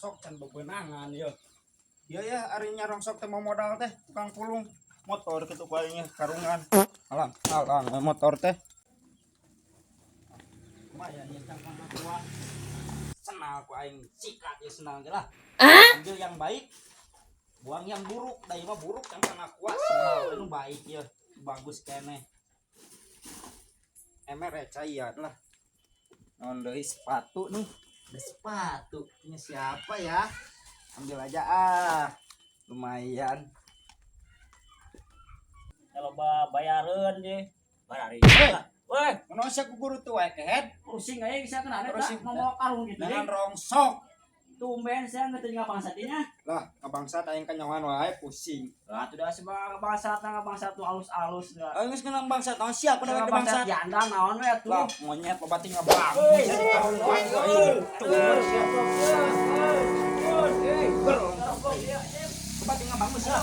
Rongsok can bebenangan ya. Iya ya, ari nya rongsok teh mau modal teh tukang pulung motor kitu ku aing karungan. Alang, alang motor teh. Lumayan ya cangkang Aqua. Senal ku aing sikat ya senal ge lah. Ambil yang baik, buang yang buruk. Da ieu mah buruk cangkang Aqua, senal nu baik ya. Bagus keneh. Emer ya cair lah. Non deui sepatu nih. Ada sepatu. Punya siapa ya? Ambil aja ah. Lumayan. Loba bayareun ge. Barari. Hei. Weh, Kunaon sia ku guru tuh wae kehed? Pusing aja bisa kena Pusing. Ngomong karung gitu Dengan deh. Rongsok. Tumben saya ngerti ngabangsat nya. Lah, ngabangsat aing kanyawan wae pusing. Lah tuh dah sebab ngabangsat ngabangsat tuh halus-halus dah. Aing geus kenang bangsat, naon siapa dewek Ngabangsat bangsat? janda naon we atuh. Lah, monyet loba ting ngabangun sia di karung wae aing. Tuh, sia. Ber. Loba ting ngabangun sia.